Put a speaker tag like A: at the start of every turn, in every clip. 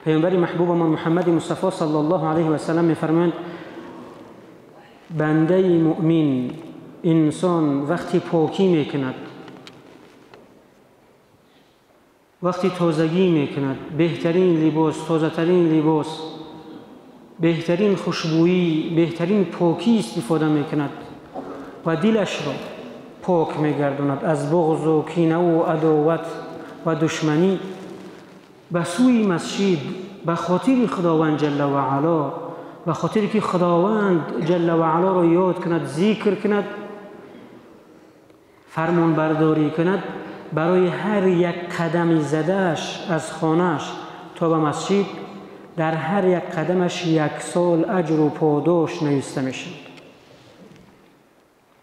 A: پیامبر محبوب ما محمد مصطفی صلی الله علیه و سلم می‌فرمایند بنده مؤمن انسان وقتی پاکی میکند، وقتی تازگی میکند، بهترین لباس، تازه‌ترین لباس، بهترین خوشبویی، بهترین پاکی استفاده میکند و دلش را پاک میگرداند از بغض و کینه و عداوت و دشمنی، به سوی مسجد به خاطر خداوند جل و علا، به خاطر که خداوند جل و علا را یاد کند، ذکر کند، فرمان برداری کند، برای هر یک قدم زدهش از خانهش تا به مسجد در هر یک قدمش یک سال اجر و پاداش نوشته میشد.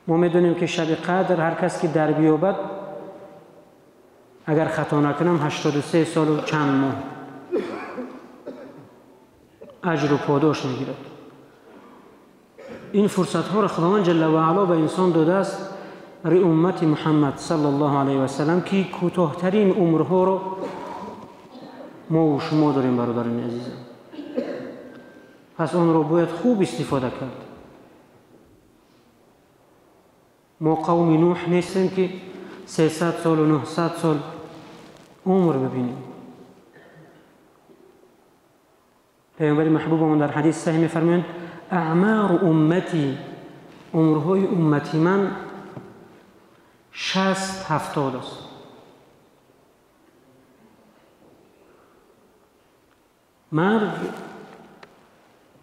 A: ما میدونیم که شب قدر هر کس که در بیابد، اگر خطا نکنم 83 سال و چند ماه اجر و پاداش میگیرد. این فرصت ها را خداوند جل و علا به انسان داده است برای امت محمد صلی الله علیه و سلم که کوتاه‌ترین عمرها را ما و شما داریم برادران عزیزم. پس آن را باید خوب استفاده کرد. ما قوم نوح نیستیم که 300 سال و 900 سال عمر ببینیم. پیامبر محبوبمون در حدیث صحیح می‌فرمایند اعمار امتی، عمرهای امتی من 60-70 است. مرگ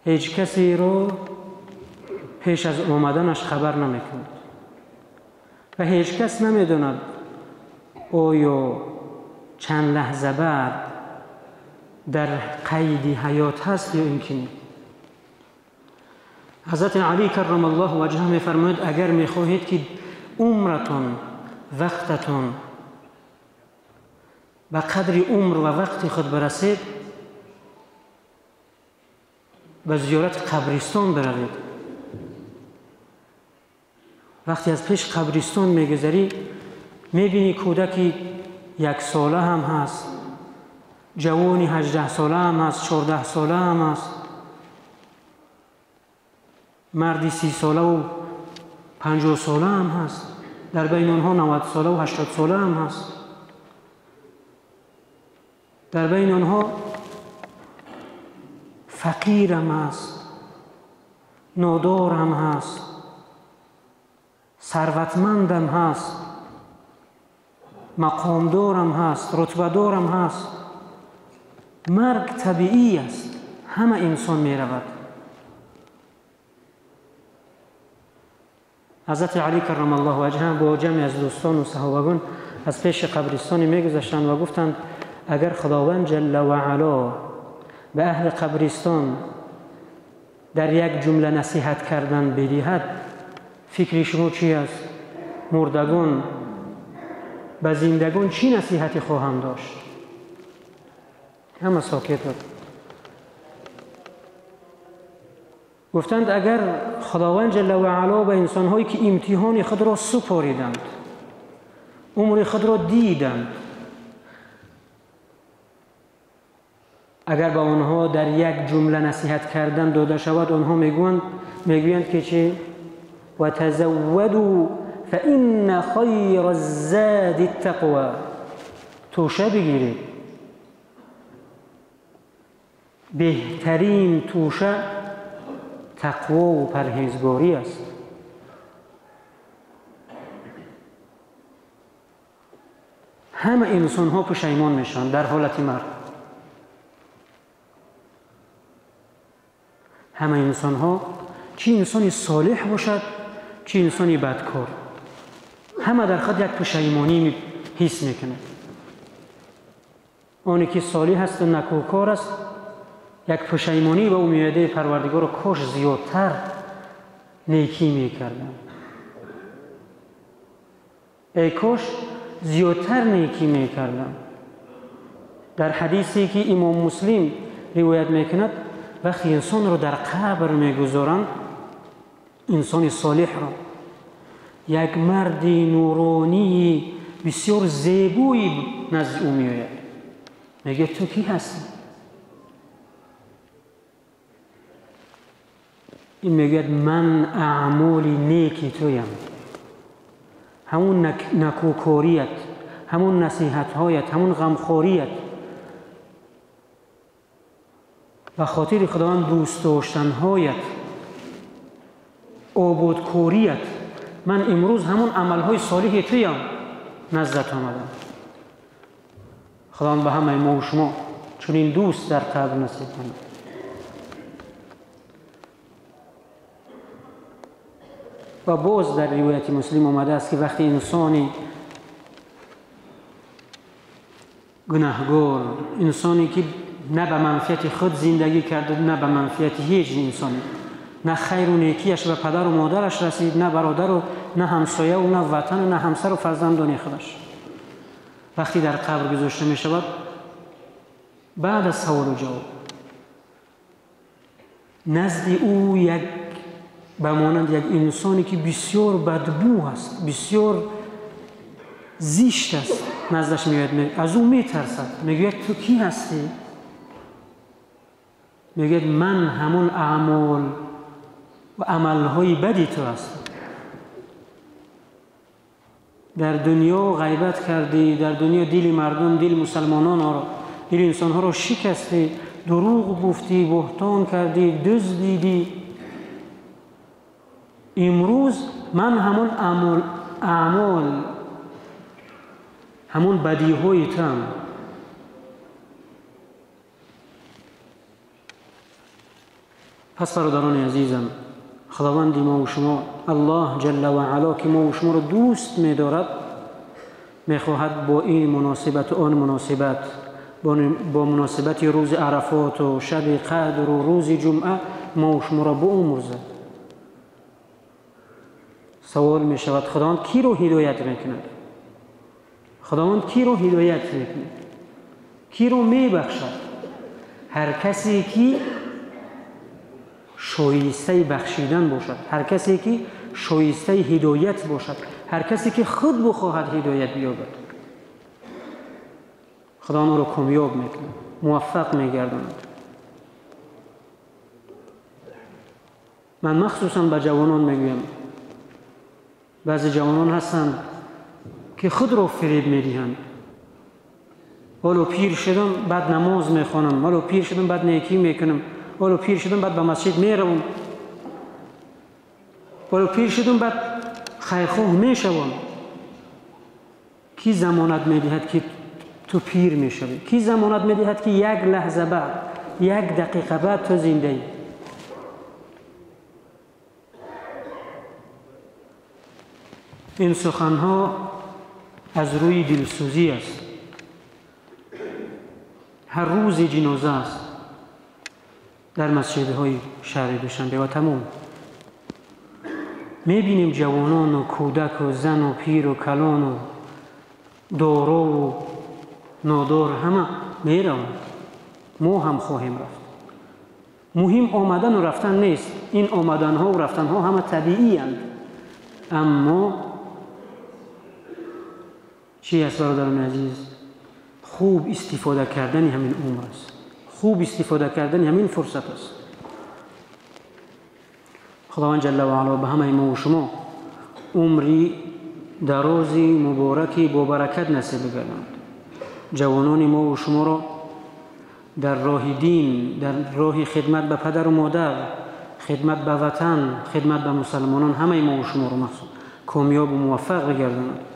A: هیچ کسی را پیش از آمدنش خبر نمی‌کند و هیچ کس نمی‌داند آیا چند لحظه بعد در قید حیات هست یا اینکه نه. حضرت علی کرم الله وجهه می‌فرماید اگر می‌خواهید که عمرتان، وقتتان به قدر عمر و وقت خود برسید، به زیارت قبرستان بروید. وقتی از پیش قبرستان میگذری میبینی کودکی 1 ساله هم هست، جوانی 18 ساله هم هست، 14 ساله هم هست، مردی 30 ساله و 50 ساله هم هست، در بین آنها 90 ساله و 80 ساله هم هست، در بین آنها فقیر هم هست، نادار هم هست، ثروتمند هم هست، مقامدار هم هست، رتبه‌دار هم هست. مرگ طبیعی است، همه انسان می رود. حضرت علی کرم الله وجهه با جمعی از دوستان و صحابگان از پیش قبرستان میگذشتند و گفتند اگر خداوند جل و علا به اهل قبرستان در یک جمله نصیحت کردن بدهد، فکر شما چی است؟ مردگان به زندگان چی نصیحتی خواهند داشت؟ همه ساکت بود. گفتند اگر خداوند جل و علا به انسانهایی که امتحان خود را سپاریدند، عمر خود را دیدند، اگر به آنها در یک جمله نصیحت کردن داده شود، آنها میگویند که چه؟ و تزودوا فإن خیر الزاد التقوى. توشه بگیرید، بهترین توشه تقوا و پرهیزگاری است. همه انسان ها پشیمان میشن در حالت مرگ. همه انسان ها، چی انسانی صالح باشد چی انسانی بدکار، همه در خود یک پشیمانی حس میکنه. آنی که صالح است و نکوکار است یک پشیمانی به امیده پروردگار کاش زیادتر نیکی میکردم، ای کاش زیادتر نیکی میکردم. در حدیثی که امام مسلم روایت میکند، وقتی انسان رو در قبر میگذارند، انسان صالح را، یک مرد نورانی بسیار زیبایی نزد او میآید، میگه تو کی هستی؟ ин мегӯяд ман аъмоли неки туям, ҳамун накӯкорият, ҳамун насиҳатҳоят, ҳамун ғамхорият, ба хотири Худованд дӯст доштанҳоят, ободкорият, ман имрӯз ҳамун амалҳои солиҳи туям наздат омадам. Худованд ба ҳамаи мо ва шумо чунин дӯст дар қабр насиб кунад. Ва боз дар ривояти Муслим омадааст, ки вақти инсони гунаҳгор, инсоне ки на ба манфиати худ зиндагӣ кард, на ба манфиати ҳеҷ инсоне, на хайру некиаш ба падару модараш расид, на бародару, на ҳамсояву, на ватану, на ҳамсару фарзандони худаш, вақте дар қабр гузошта мешавад, баъд аз саволу ҷавоб назди ӯ як ба монанд як инсоне ки бисёр бадбӯ аст, бисёр зишт аст, наздаш меояд, аз ӯ метарсад, мегӯяд ту кӣ ҳастӣ? Мегӯяд ман ҳамон аъмол ва амалҳои бади ту ҳастам. Дар дунё ғайбат кардӣ, дар дунё дили мардум, дили мусалмононро, дили инсонҳоро шикастӣ, дурӯғ гуфтӣ, буҳтон кардӣ, дуздидӣ. Имрӯз ман ҳамон аъмол, ҳамон бадиҳои туам. Пас бародарони азизам, Худованди мо ва шумо Аллоҳ ҷалла ва ало, ки мо ва шуморо дӯст медорад, мехоҳад бо ин муносибату он муносибат, бо муносибати рӯзи Арафоту шаби Қадру рӯзи Ҷумъа мо ва шуморо биомӯрзад. Савол мешавад, Худованд киро ҳидоят мекунад? Худованд киро ҳидоят мекунад? Киро мебахшад? Ҳар касе ки шоистаи бахшидан бошад, ҳар касе ки шоистаи ҳидоят бошад, ҳар касе ки худ бихоҳад ҳидоят биёбад, Худованд ӯро комёб мекунад, муваффақ мегардонад. Ман махсусан ба ҷавонон мегӯям, баъзе ҷавонон ҳастанд ки худро фиреб медиҳанд. ҳоло пир шудам, баъд намоз мехонам, ҳоло пир шудам, баъд некӣ мекунам, ҳоло пир шудам, баъд ба масҷид меравам, ҳоло пир шудам, баъд хайрхоҳ мешавам. Кӣ замонат медиҳад, ки ту пир мешавӣ? Кӣ замонат медиҳад, ки як лаҳза баъд, як дақиқа баъд ту зиндаӣ? Ин суханҳо аз рӯи дилсӯзӣ аст. Ҳар рӯзи ҷиноза аст дар масҷидҳои шаҳри Душанбе ва тамом. Мебинем ҷавонону кӯдаку зану пиру калону дорову нодор ҳама мераванд. Мо ҳам хоҳем рафт. Муҳим омадану рафтан нест. Ин омаданҳову рафтанҳо ҳама табииянд. Аммо чӣ аст, бародарони азиз? Хуб истифода кардани ҳамин умр аст, хуб истифода кардани ҳамин фурсат аст. Худованд ҷалла ва ало ба ҳамаи мо ва шумо умри дарози мубораки бобаракат насиб бигардонад. Ҷавонони мо ва шуморо дар роҳи дин, дар роҳи хидмат ба падару модар, хидмат ба ватан, хидмат ба мусалмонон, ҳамаи мо ва шуморо махсус комёбу муваффақ бигардонад.